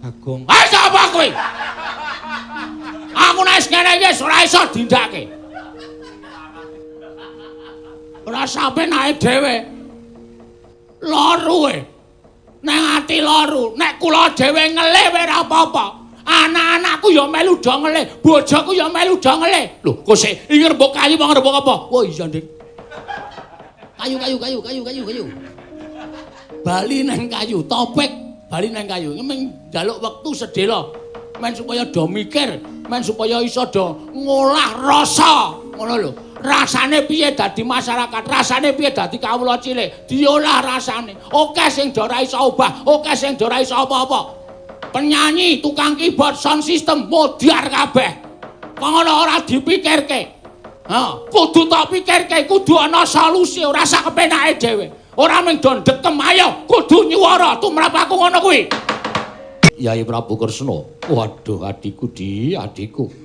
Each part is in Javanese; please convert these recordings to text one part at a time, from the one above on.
Bagong. Ah, sapa kowe? Aku nek ngene iki wis ora iso dindake. Ora sampe nae dhewe. Loru e. Nang ati loru, nek kula dhewe ngelih ora apa-apa. Anak-anakku ya melu do ngelih, bojoku ya melu do ngelih. Lho, kok sik iki rembug kayu apa rembug apa? Wah, iya, Dik. Kayu kayu kayu kayu kayu kayu. Bali nang kayu, topik bali nang kayu. Meng njaluk wektu sedhela. Men supaya do mikir, men supaya iso do ngolah rasa. Ngono lho. Rasane piye dadi masyarakat, rasane piye dadi kawula cilik, diolah rasane. Oke sing do ora iso obah, oke sing do ora iso apa-apa. Penyanyi, tukang keyboard, sound system modar kabeh. Kok ngono ora dipikirke. Ha, kudu tok pikirke, kudu ana solusi, ora sak kepenake dhewe. Ora mung do ndekem, ayo kudu nyuwara tumrap aku ngono kuwi. Yai Prabu Kresna, waduh adikku di, adikku.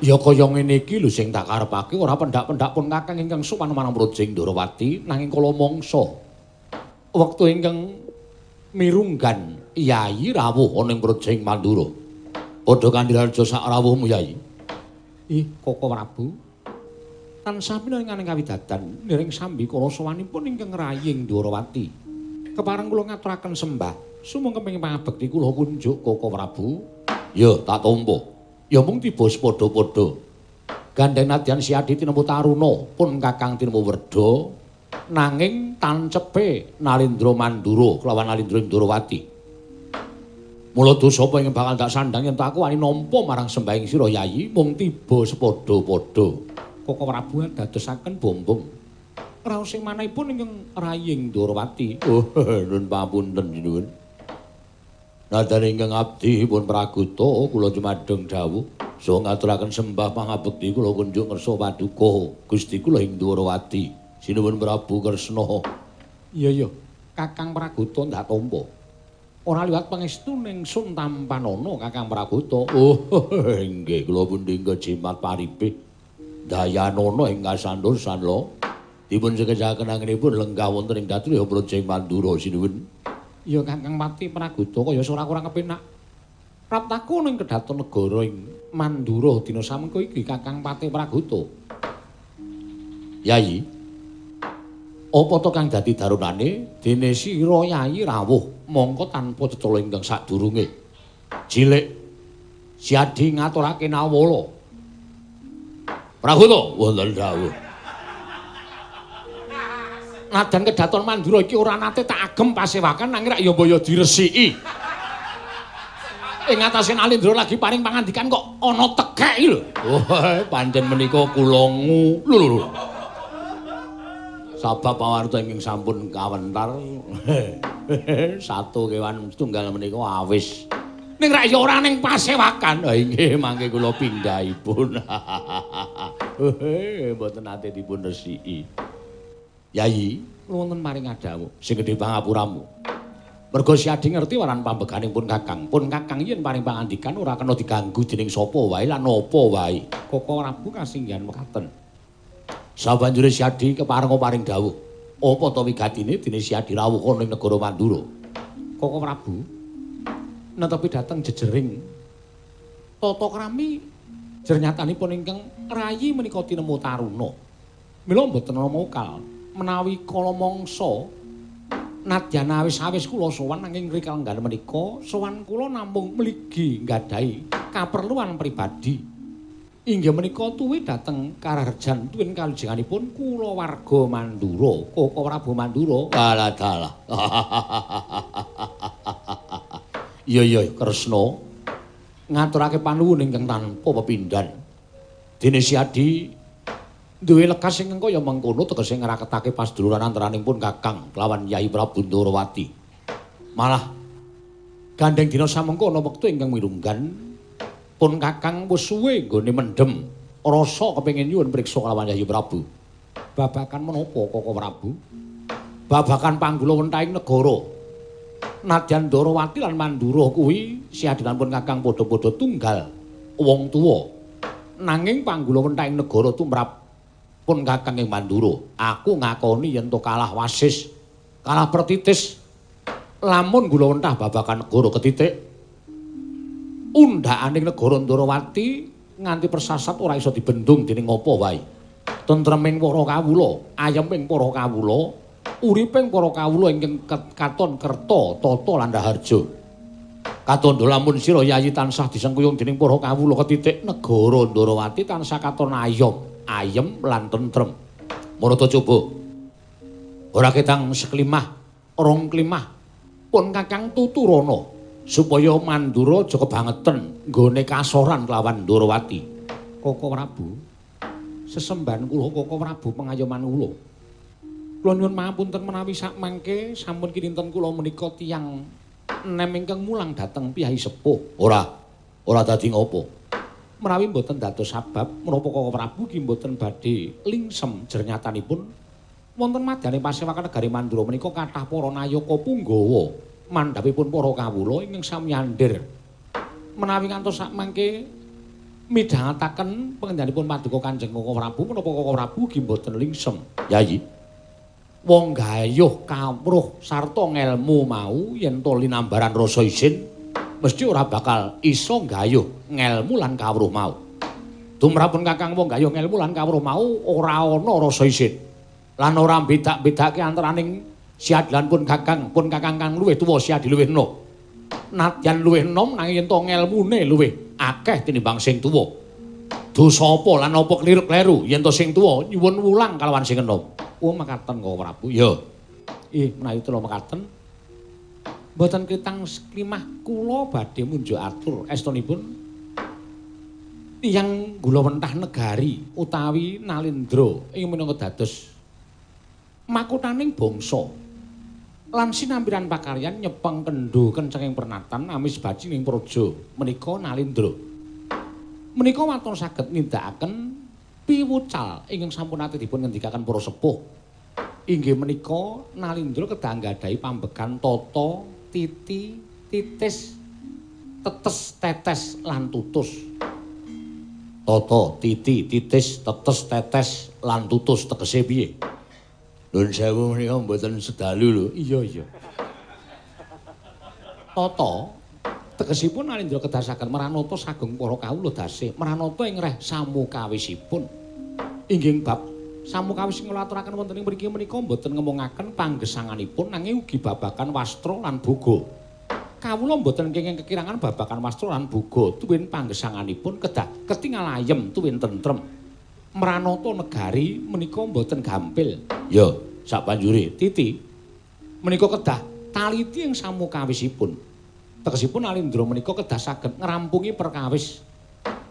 Ya kaya ngene iki lho sing tak karepake ora pendak-pendak pun kakang ingkang sowan marang Brojing Ndorowati nanging kala mangsa wektu ingkang mirunggan Yai rawuh ana ing Brojing Mandura. Padha kandhiraja sak rawuhmu Yai. Ih, Koko Prabu. Tansah pinaringan kawidadan niring sambi kala sowanipun ingkang raying Ndorowati. Kepareng kula ngaturaken sembah sumangga kepengin pangabekti kula kunjuk Koko Prabu. Ya, tak tampa. Ya mung tiba sepadha-padha. Gandeng nadyan Siadi tinemu Taruna pun Kakang tinemu Werda nanging tancepe Nalindra Mandura kelawan Nalindra Ndorowati. Mula dosa apa ingkang bakal tak sandhang yen aku wani nampa marang sembahing sira Yayi mung tiba sepadha-padha. Koko Prabu dadosaken bombong. Raos sing manahipun ingkang raying Ndorowati. Oh, nuwun pamunten sinuwun. Nadyan ingkang abdi pun praguta kula jumadheng dawuh saha ngaturaken sembah pangabekti kula kunjuk ngersa paduka Gusti kula ing Ndorowati. Sinuwun Prabu Kresna. Iya iya, Kakang Praguta ndak tampa. Ora liwat pangestu ning sun tampanana Kakang Praguta. Oh, inggih kula pundi jimat paripe. Dayanana ing kasantosan lho. Dipun sekecaken anginipun lenggah wonten ing Datriya Brojing Mandura sinuwun. Ya Kakang Pati Praguta kaya ora kurang kepenak. Praptaku ning kedaton negara ing Mandura dina samengko iki Kakang Pati Praguta. Yayi, apa to kang dadi darunane dene sira Yayi rawuh mongko tanpa cecala ingkang sadurunge. Cilik Siadi ngaturake nawala. Praguta wonten dawuh. Nadyan kedaton Mandura iki ora nate tak agem pasewakan nanging rak ya mbaya diresiki. Ing atase Nalindra lagi paring pangandikan kok ana tekek iki lho. Oh, pancen menika kula ngu. Lho lho. Sabab pawarta ingkang sampun kawentar satu kewan setunggal menika awis. Ning rak ya ora ning pasewakan. Ha inggih mangke kula pindhahipun. Mboten nate dipun resiki. Yayi, wonten maring adawu sing gedhe pangapuramu. Merga Siadi ngerti waran pambeganing pun Kakang. Pun Kakang yen paring pangandikan ora kena diganggu dening sapa wae lan apa wae. Koko Prabu kasinggihan mekaten. Sabanjure Siadi keparenga paring dawuh. Apa ta wigatine dene Siadi rawuh ana ing negara Mandura? Koko Prabu netepi dhateng jejering tata krami jernyatanipun ingkang rayi menika tinemu Taruna. Mila mboten ana mokal. Menawi kala mangsa nadyan awis-awis kula sowan nanging rikalenggan menika sowan kula namung mligi nggadahi kaperluan pribadi. Inggih menika tuwi dhateng karaharjan tuwin kalujenganipun kulawarga Mandura, Koko Prabu Mandura. Alah dalah. Iya iya Kresna ngaturake panuwun ingkang tanpa pepindhan. Dene Siadi duwe lekas ingkang kaya mengkono tegese ngraketake pasduluran antaraning pun Kakang kelawan Yai Prabu Ndorowati. Malah gandeng dina samengko ana wektu ingkang mirunggan pun Kakang wis suwe nggone mendhem rasa kepengin nyuwun priksa kelawan Yai Prabu. Babakan menapa Koko Prabu? Babakan panggula wentahing negara. Nadyan Ndorowati lan Mandura kuwi siadilan pun Kakang padha-padha tunggal wong tuwa. Nanging panggula wentahing negara tumrap pun Kakang ing Mandura. Aku ngakoni yen to kalah wasis, kalah pertitis. Lamun gula wentah babagan negara ketitik undhakaning negara Ndrawati nganti persasat ora iso dibendung dening apa wae. Tentreming para kawula, ayeming para kawula, uriping para kawula ingkang katon kerta, tata lan raharja. Katandha lamun sira Yayi tansah disengkuyung dening para kawula ketitik negara Ndrawati tansah katon ayom, ayem lan tentrem. Marata coba. Ora ketang seklimah, rong klimah pun Kakang tuturana supaya Mandura aja kebangeten nggone kasoran kelawan Ndrawati. Koko Prabu, sesembahan kula Koko Prabu pengayoman kula. Kula nyuwun mahapunten menawi sakmangke sampun kinten kula menika tiyang enem ingkang mulang dhateng piyai sepuh. Ora, ora dadi ngopo. Menawi mboten dados sabab menapa Koko Prabu ki mboten badhe lingsem jernyatanipun wonten madyane pasewakan negari Mandura menika kathah para nayaka punggawa mandhapipun para kawula ingkang sami andhir. Menawi ngantos sakmangke midhangetaken pangendhanipun paduka Kanjeng Koko Prabu menapa Koko Prabu ki mboten lingsem. Yayi, wong gayuh kawruh sarta ngelmu mau yen to linambaran rasa isin mesti ora bakal iso gayuh ngelmu lan kawruh mau. Tumrapun Kakang wong gayuh ngelmu lan kawruh mau ora ana rasa isin. Lan ora bedak-bedake antaraning siadilan pun kakang kang luwih tuwa siadi luwih enom. Nadyan luwih enom nanging yen to ngelmune luwih akeh tinimbang sing tuwa. Dosa apa lan apa kliru-kleru yen to sing tuwa nyuwun wulang kalawan sing enom. Oh mekaten Koko Prabu. Ya. Ih menawi kula mekaten mboten ketang seklimah kula badhe munjuk atur estunipun tiyang gula wentah negari utawi Nalindra ing minangka dados makuthaning bangsa lan sinambiran pakaryan nyepeng kendho kencenging pernatan amis bajining praja menika Nalindra. Menika waton saged nindakaken piwucal ingkang sampun nate dipun ngendikaken para sepuh. Inggih menika Nalindra kedah nggadahi pambegan tata, titi, titis, tetes, tetes lan tutus. Tata, titi, titis, tetes, tetes lan tutus tegese piye? Nuwun sewu menika mboten sedalu lho. Iya, iya. Tata tegesipun Nalindra kedah saged meranata sagung para kawula dasih, meranata ing reh samukawisipun. Inggih bab samukawis kula aturaken wonten ing mriki menika mboten ngemongaken panggesanganipun nanging ugi babagan wastra lan boga. Kawula mboten kenging kekirangan babagan wastra lan boga, tuwin panggesanganipun kedah ketingal ayem tuwin tentrem. Meranata negari menika mboten gampil. Ya, sabanjure titi menika kedah taliti ing samukawisipun. Tegesipun Nalindra menika kedah saged ngrampungi perkawis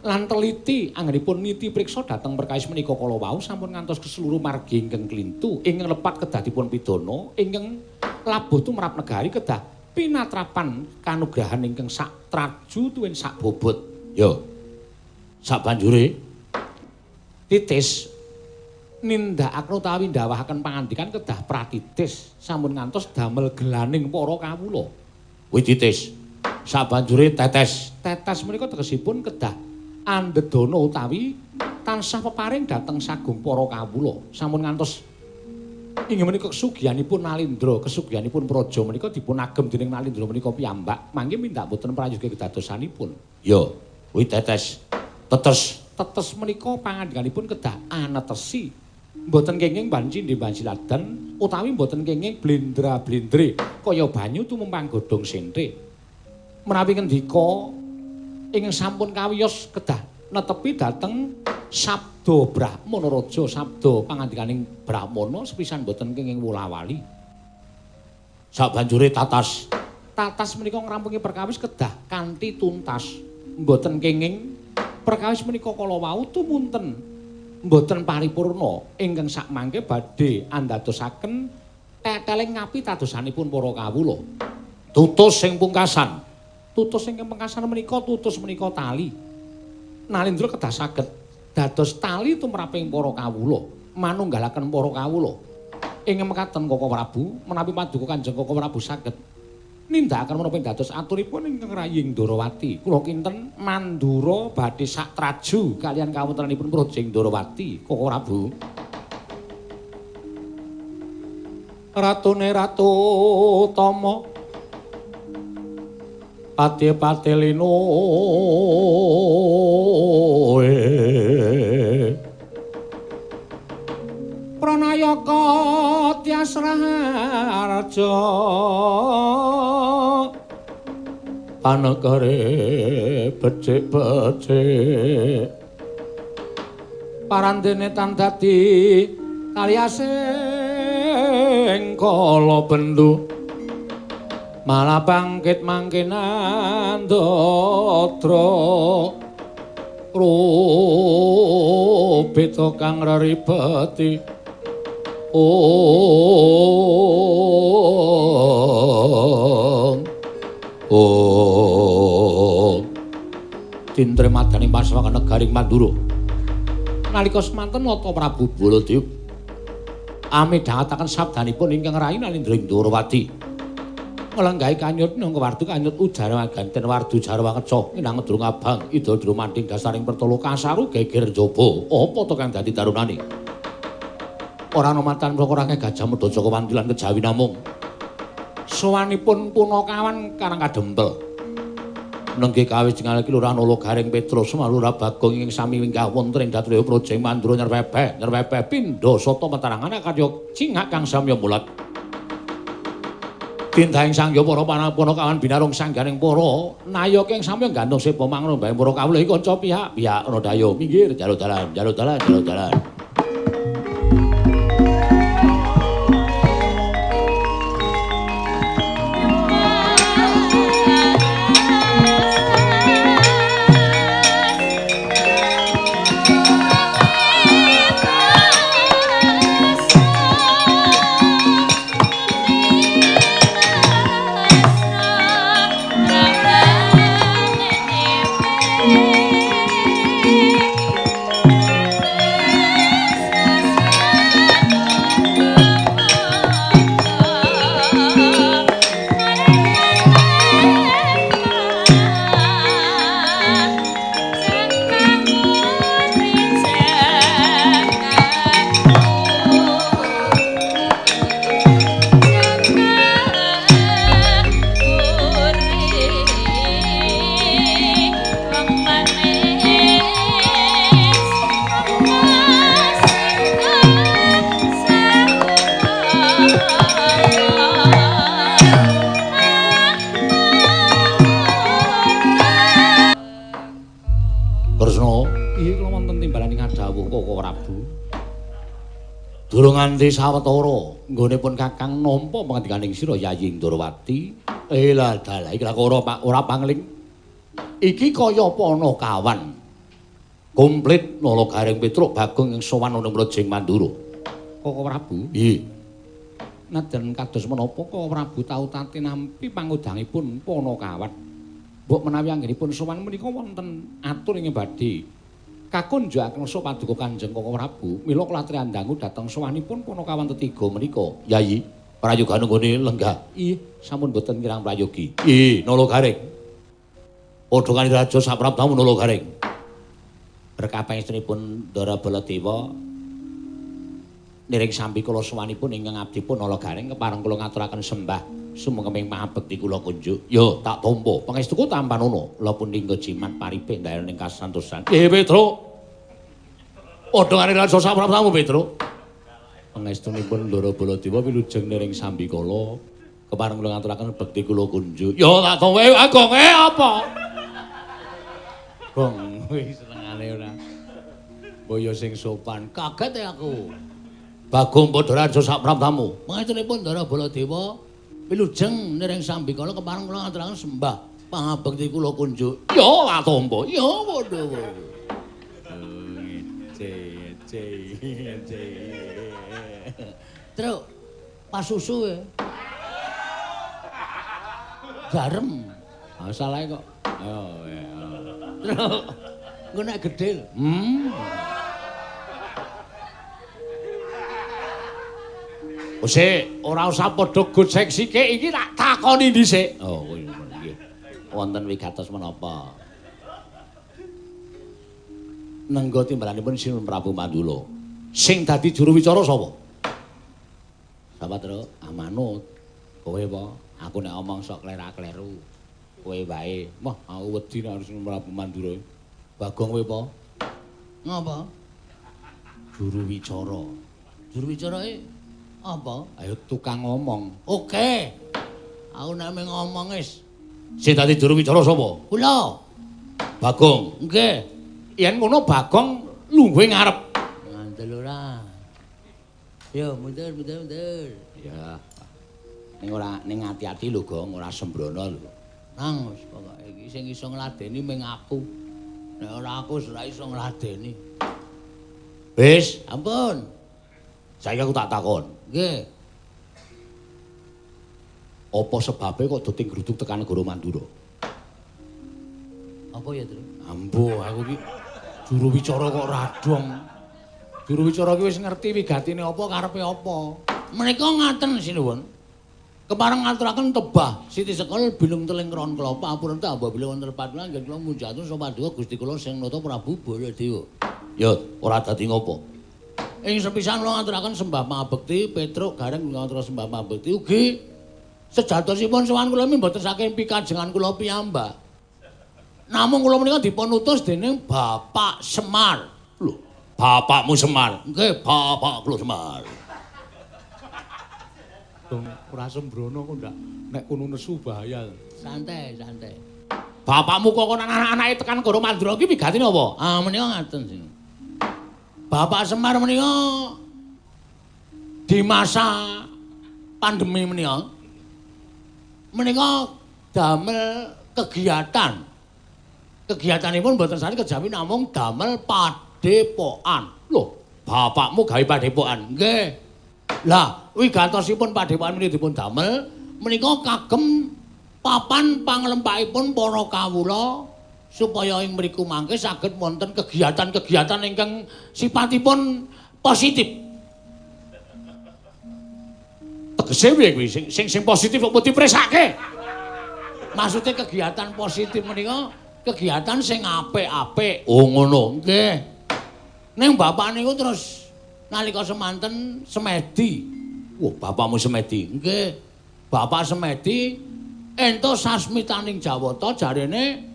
lan teliti anggenipun niti priksa dhateng perkawis menika kala wau sampun ngantos keseluruh margi ingkang klintu ingkang lepat kedah dipun pidana ingkang labuh tumrap negari kedah pinatrapan kanugrahan ingkang sak traju tuwin sak bobot. Ya, sabanjure titis nindakaken utawi ndawahaken pangandikan kedah pratitis sampun ngantos damel gelaning para kawula. Kuwi titis. Sabanjure tetes. Tetes menika tegesipun kedah andedana utawi tansah peparing dhateng sagung para kawula. Sampun ngantos inggih menika kesugihanipun Nalindra, kesugihanipun praja menika dipun agem dening Nalindra menika piyambak mangke mindak boten prayoga kedadosanipun. Ya, kuwi tetes. Tetes. Tetes menika pangandikanipun kedah anetesi. Mboten kenging banci ndhe banci ladan utawi mboten kenging blendra-blendre kaya banyu tumempang godhong sente. Menawi ngendika ingkang sampun kawiyos kedah netepi dhateng sabda Brahmana raja, sabda pangandikaning Brahmana sepisan mboten kenging wolawali. Sabanjure tatas. Tatas menika ngrampungi perkawis kedah kanthi tuntas. Mboten kenging perkawis menika kala wau tumunten mboten paripurna ingkang sakmangke badhe andadosaken teteling ngapitadosanipun para kawula. Tutus sing pungkasan. Tutus ingkang pungkasan menika tutus menika tali. Nalindra kedah saged dados tali tumraping para kawula, manunggalaken para kawula. Ing mekaten Koko Prabu, menawi paduka Kanjeng Koko Prabu saged nindakaken menapa ing dados aturipun ingkang raying Ndrawati. Kula kinten Mandura badhe sak traju kaliyan kawontenanipun Praja Ndrawati, Koko Prabu. Ratune Ratu Tama Pati-pati lino Pranayaka Tyas Raharja panegare becik-becik parandene tan dadi kaliasing kala bendu malah bangkit mangke nandadra rubita kang reribeti ong ong tintre madani paswakan negaring Mandura nalika semanten Nata Prabu Baladewa amidhangetaken sabdanipun ingkang rayi Nalindra Ndorowati nglenggahi kanyut nang wardu kanyut ujara ganten wardu jarwa keca inang ndrung abang ida drumanding dasaring pertolo kasaru geger njaba apa to kang dadi tarunane ora ana matan perkara gajah Mada Jaka wandilan kejawi namung sowanipun punakawan karang kadempel nenggih kawis jengaliki Lurah Nala Gareng Petrus Lurah Bagong ing sami winggah wonten ing Datraya Projeng Mandura nyerpepeh nyerpepeh pindha sata metarangan karya cingak kang samya mulat tindahing sangya para panakawan binarung sangganing para nayaka ing samya gantung sepa mangrung bae para kawula iki kanca pihak-pihak ana dayo minggir jaluk dalan jaluk dalan jaluk dalan. Durung nganti sawetara nggonipun Kakang nampa pangandikaning sira Yayi Ndorowati. Lah dalah iki lak ora pangling. Iki kaya panakawan. Komplit Nala Gareng Petruk Bagong ing sowan ana Mrejing Mandura. Koko Prabu? Nggih. Najan kados menapa Koko Prabu tau tate nampi pangudangipun panakawan. Mbok menawi anggenipun sowan menika wonten atur ing badhe kakunjukaken rasa paduka Kanjeng Koko Prabu mila kula triandangu dhateng sowanipun panakawan tetiga menika. Yayi, prayoga nggone lenggah. Ih, sampun boten kirang prayogi. Ih, Nala Gareng. Padha kali raja saprabdamu Nala Gareng. Berkah pangestunipun Ndara Baladewa niring sambi kula sowanipun ingkang abdipun Nala Gareng kepareng kula ngaturaken sembah sumengkeming mahabekti kula kunjuk. Yo, tak tampa. Pangestuku tampanono. Kula pundi nggo jimat paripih ndayoning kasantosan. Petruk. Padha karo raja saprabdamu Petruk. Pangestunipun Ndara Baladewa wilujeng niring sambi kala kepareng kula ngaturaken bekti kula kunjuk. Yo, tak tampa. Agung, apa? Gong, kuwi senengane ora. Boyo sing sopan. Kaget aku. Bagong padha raja saprabdamu. Pangestunipun Ndara Baladewa wilujeng niring sambikala kepareng kula ngaturaken sembah pangabekti kula kunjuk. Ya tak tampa. Ya padha. Ngece. Truk pasusu. Garam. Masalahe kok. Ayo. Truk. Engko nek gedhe lho. Sik, ora usah padha gojek sike iki tak takoni dhisik. Oh, nggih. Wonten wigatos menapa? Nenggo timbalanipun Sinuwun Prabu Mandula. Sing dadi juru wicara sapa? Sapa, Truk? Amanut. Kowe apa? Aku nek omong sok klerak-kleru. Kowe wae. Wah, aku wedi nek harus Prabu Mandura. Bagong kowe apa? Ngapa? Juru wicara. Juru wicarane apa? Ayo tukang ngomong. Oke. Aku nek mung ngomong wis. Sing dadi juru wicara sapa? Kula. Bagong. Nggih. Yen ngono Bagong lungguhe ngarep. Ngandel ora. Yo mundur mundur mundur. Ya. Ning ora ning ati-ati lho, Gong, ora sembrono lho. Nang wis pokoke iki sing iso ngladeni mung aku. Nek ora aku ora iso ngladeni. Wis, ampun. Saiki aku tak takon. Nggih. Apa sebabe kok do tingruduk tekan negara Mandura? Apa ya, Tru? Ambo, aku iki juru wicara kok radong. Juru wicara iki wis ngerti wigatine apa, karepe apa. Menika ngaten sinuwun. Kepareng ngaturaken tebah siti sekol bilung teling ron klopa apurenta apabila wonten lepat anggen kula munjatun sapa paduka Gusti kula sing nata Prabu Baladewa. Ya, ora dadi ngopo. Ing sepisan kula ngaturaken sembah pangabekti Petruk Gareng ngaturaken sembah pangabekti ugi sejatosipun sowan kula mboten saking pikajengan kula piyambak. Namung kula menika dipun utus dening Bapak Semar. Lho, bapakmu Semar? Nggih, bapak kula Semar. Dong, ora sembrono kok ndak nek kono nesu bahaya. Santai, santai. Bapakmu kok kon anak-anake tekan negara Mandura iki wigatine apa? Ah, menika ngaten sing. Bapak Semar menika di masa pandemi menika menika damel kegiatan. Kegiatanipun mboten sane kejawi namung damel padepokan. Lho, bapakmu gawe padepokan? Nggih. Lah, wigatosipun padepokan menika dipun damel menika kagem papan panglempahipun para kawula supaya ing mriku mangke saged wonten kegiatan-kegiatan ingkang sipatipun positif. Tegese piye kuwi? Sing positif kok dipresake? Maksudnya kegiatan positif menika kegiatan sing apik-apik. Oh ngono. Nggih. Ning bapak niku terus nalika semanten semedi. Wah, bapakmu semedi? Nggih. Bapak semedi entuk sasmitaning Jawata jarene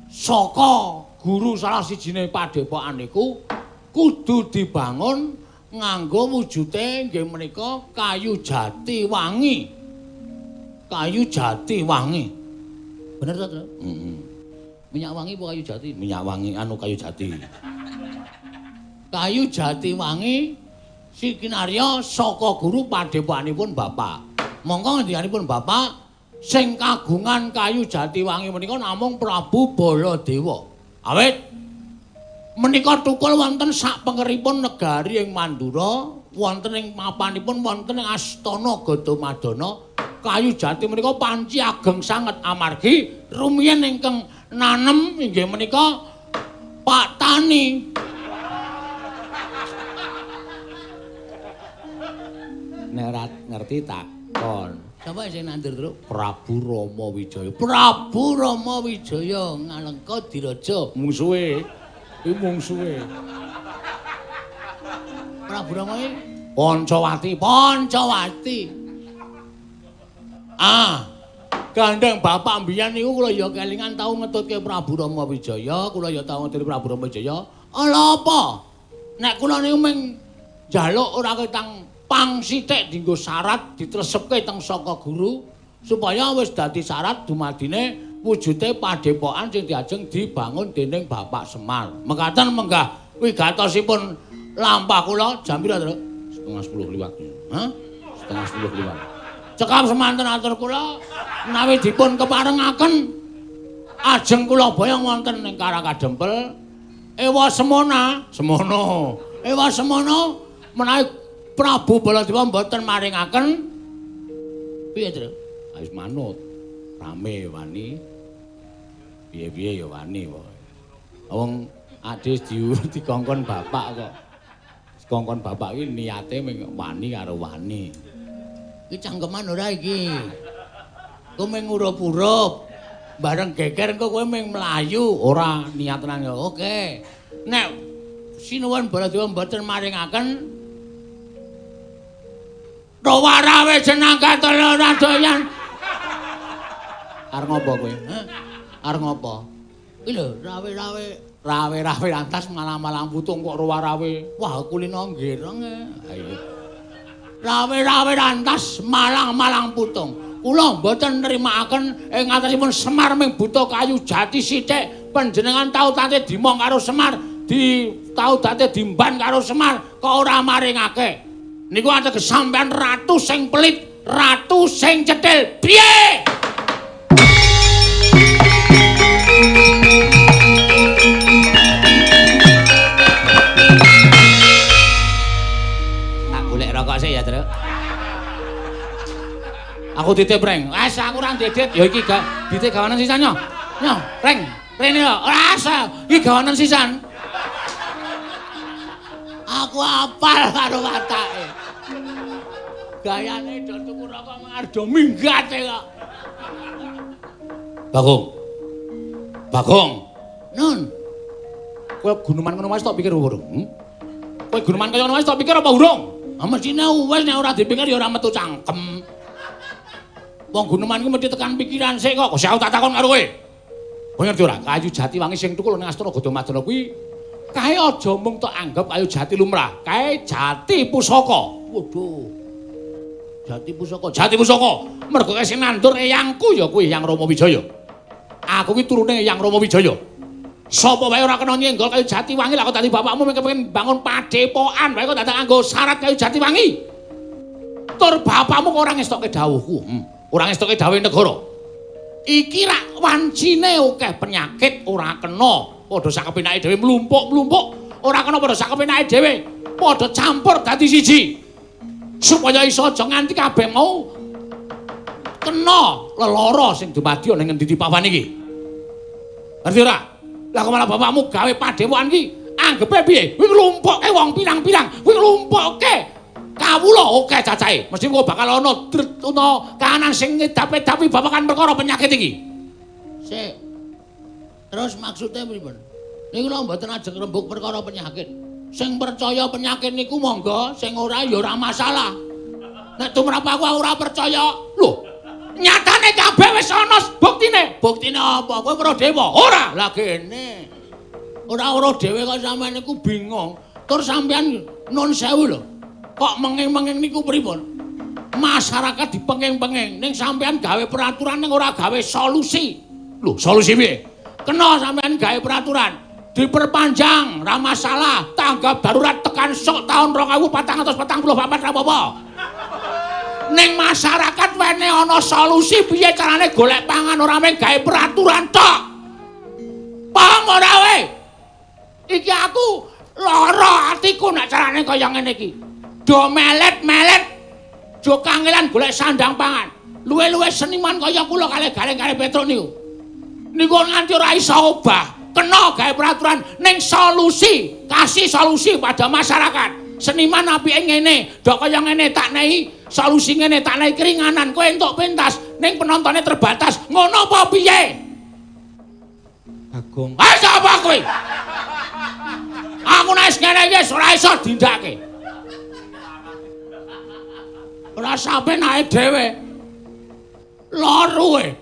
saka guru salah sijine padepokan niku kudu dibangun nganggo wujute nggih menika kayu jati wangi. Kayu jati wangi. Bener to, Tru? Heeh. Minyak wangi apa kayu jati? Minyak wangi anu kayu jati. Kayu jati wangi sikinarya saka guru padepokanipun bapak. Mongko ngendikanipun bapak sing kagungan kayu jati wangi menika namung Prabu Baladewa. Awit menika tukul wonten sak pengeripun negari ing Mandura, wonten ing mapanipun wonten ing Astana Gadamadana. Kayu jati menika panci ageng sanget amargi rumiyin ingkang nanem inggih menika Pak Tani. Nek ora ngerti takon. Sapa sing nandur, Truk? Prabu Rama Wijaya. Prabu Rama Wijaya ngalengka diraja. Mungsuhe. Kuwi mungsuhe. Prabu Rama iki Pancawati. Pancawati. Ah, gandeng bapak mbiyen niku kula ya kelingan tau ngetutke Prabu Rama Wijaya, kula ya tau ngetutke Prabu Rama Wijaya. Ala apa? Nek kula niku mung njaluk ora ketang pang sithik dienggo syarat ditresepke teng saka guru supaya wis dadi syarat dumadine wujute padepokan sing diajeng dibangun dening Bapak Semar. Mekaten menggah wigatosipun lampah kula jam pira, Truk? 9:30 liwat. Hah? 9:30 liwat. Cekap semanten atur kula menawi dipun keparengaken ajeng kula boyong wonten ing Karakadempel. Ewa semana, semono. Ewa semono menawi Prabu Baladewa mboten maringaken piye, Tru? Wis manut. Rame wani. Piye-piye ya wani pokoke. Wong adis dikongkon bapak kok. Dikongkon bapak iki niate mung wani karo wani. Iki cangkeman ora iki. Kowe mung urup-urup. Bareng geger engko kowe mung mlayu. Ora niat tenan ya. Oke. Nek sinuwun Baladewa mboten maringaken Rawarawe jenang katala ora doyan. Arep ngopo kowe? Heh? Arep ngopo? Iki lho, rawe-rawe, rawe-rawe rantas malang-malang putung kok rawe-rawe. Wah, kulino nggereng. Ayo. Rawe-rawe rantas malang-malang putung. Kula mboten nrimakaken ing atasipun Semar ming buta kayu jati sithik. Panjenengan tau tate dimong karo Semar, di tau tate dimban karo Semar, kok ora maringake. Niku ateges sampean ratu sing pelit, ratu sing cethil. Piye? Tak golek rokok sik ya, Truk. Aku titip, Reng. Wes aku ora ndedit. Ya iki gak ditip gawanen sisan yo. Yo, Reng, rene yo. Ora usah. Iki gawanen sisan. Aku apal karo watake. Gayane do tuku rokok ngardo minggate kok. Bagong. Bagong. Nun. Kowe guneman ngono wae tok pikir urung? Kowe guneman kaya ngono wae tok pikir apa urung? Ah mestine wis nek ora dipikir ya ora metu cangkem. Wong guneman ku mesti tekan pikiran sik kok. Kok aku tak takon karo kowe. Kowe ngerti ora? Kayu jati wangi sing tukul ning Astana Gadamadana kuwi kae aja mung tok anggap kayu jati lumrah, kae jati pusaka. Waduh. Jati pusaka, jati pusaka. Mergo kae sing nandur eyangku ya kuwi Eyang Rama Wijaya. Aku ki turune Eyang Rama Wijaya. Sapa wae ora kena nyenggol kayu jati wangi lah kok dadi bapakmu mung kepengin bangun padepokan wae kok dadak nganggo syarat kayu jati wangi. Tur bapakmu kok ora ngestokke dawuhku. Ora ngestokke dawuhe negara. Iki rak wancine akeh penyakit ora kena. Padha sak kepenake dhewe mlumpuk-mlumpuk, ora kena padha sak kepenake dhewe, padha campur dadi siji. Supaya iso aja nganti kabeh mau kena lelara sing dumadi ana ing ngendi papan iki. Ngerti ora? Lah kok malah bapakmu gawe padepokan iki anggepe piye? Kuwi nglumpukke wong pirang-pirang, kuwi nglumpukke kawula akeh cacahe. Mesti kok bakal ana utawa kahanan sing ngedapi-dapi babagan perkara penyakit iki. Sik. Terus maksudnya pripun? Niku lho mboten ajeng rembug perkara penyakit. Sing percaya penyakit niku monggo, sing ora ya ora masalah. Nek tumrap aku ora percaya. Lho, nyatane kabeh wis ana buktine. Buktine apa? Kowe weruh dhewe? Ora. Lah kene. Ora weruh dhewe kok sampean niku bingung. Tur sampean nun sewu lho. Kok menging-menging niku pripun? Masyarakat dipenging-penging, ning sampean gawe peraturan ning ora gawe solusi. Lho, solusi piye? Kena sampean gawe peraturan, diperpanjang, ra masalah, tanggap darurat tekan sok tahun 2444 ra apa-apa. Ning masyarakat wene ana solusi piye carane golek pangan ora mung gawe peraturan tok. Paham ora we? Iki aku lara atiku nek carane kaya ngene iki. Do melet-melet, do kangelan golek sandang pangan. Luwe-luwe seniman kaya kula kalih Gareng-gareng Petruk niku. Niku nganti ora iso obah, kena gawe peraturan ning solusi, kasih solusi pada masyarakat. Seniman apike ngene, do kaya ngene tak nehi solusi ngene, tak nehi keringanan, kowe entuk pentas ning penontonnya terbatas. Ngono apa piye? Bagong. Ah sapa kowe? Aku nek ngene iki wis ora iso dindake. Ora sampe nae dhewe. Loro e.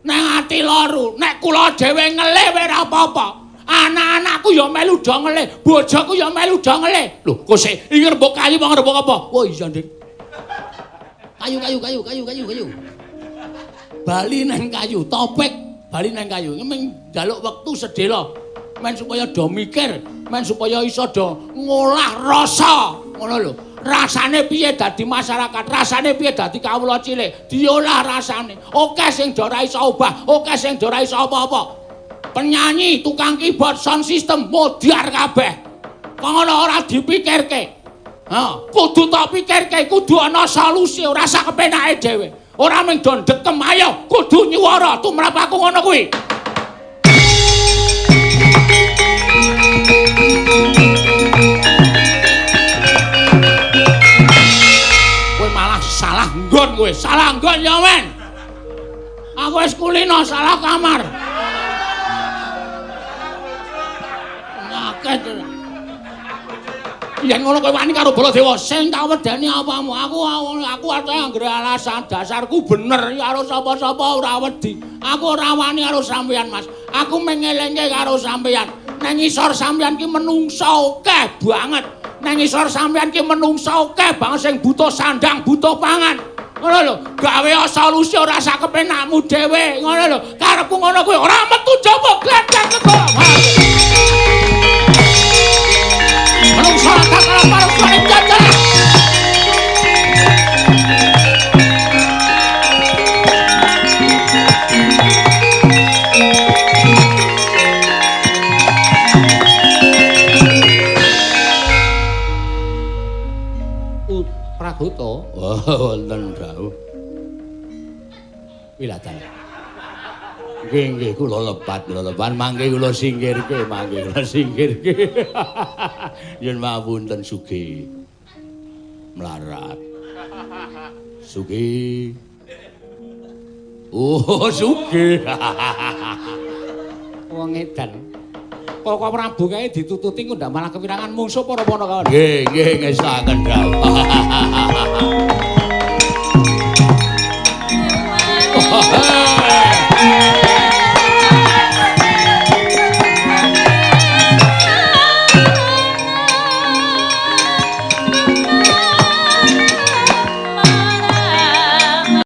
Nang ati loro, nek kula dhewe ngelih wae ora apa-apa. Anak-anakku ya melu do ngelih, bojoku ya melu do ngelih. Lho, kok sik iki rembug kayu apa rembug apa? Wah iya, Dik. Kayu kayu kayu kayu kayu kayu. Bali nang kayu, topik bali nang kayu. Ming njaluk wektu sedhela men supaya do mikir, men supaya iso do ngolah rasa. Ngono lho. Rasane piye dadi masyarakat, rasane piye dadi kawula cilik, diolah rasane. Oke sing do ora iso obah, oke sing do ora iso apa-apa. Penyanyi, tukang keyboard, sound system modar kabeh. Kok ngono ora dipikirke. Ha, kudu tok pikirke, kudu ana solusi, ora sak kepenake dhewe. Ora mung do ndekem, ayo kudu nyuwara tumrap aku ngono kuwi. Kowe malah salah nggon kowe, salah nggon ya men. Aku wis kulino salah kamar. Penyakit. Yen ngono kowe wani karo Baladewa, sing tak wedeni apamu? Aku arep anggere alasan dasarku bener karo sapa-sapa ora wedi. Aku ora wani karo sampeyan, Mas. Aku mengelengke karo sampeyan. Nang ngisor sampeyan ki menungsa akeh banget. Nang ngisor sampeyan ki menungsa akeh banget sing butuh sandang, butuh pangan. Ngono lho, gawe solusi ora sak kepenakmu dhewe, ngono lho. Karepku ngono kuwi ora metu jaba gledek kok. Menungsa tak kalah karo jajal. Pragoto, wonten dawuh. Wilatan. Nggih, nggih, kula lepat mangke kula singkirke, mangke kula singkirke. Yen mapunten sugih. Melarat. Sugih. Oh, sugih. Wong edan. Kok Prabu kae ditututi kok ndak malah kepirangan mungsuh para Panakawan. Nggih, nggih ngesaken dawuh.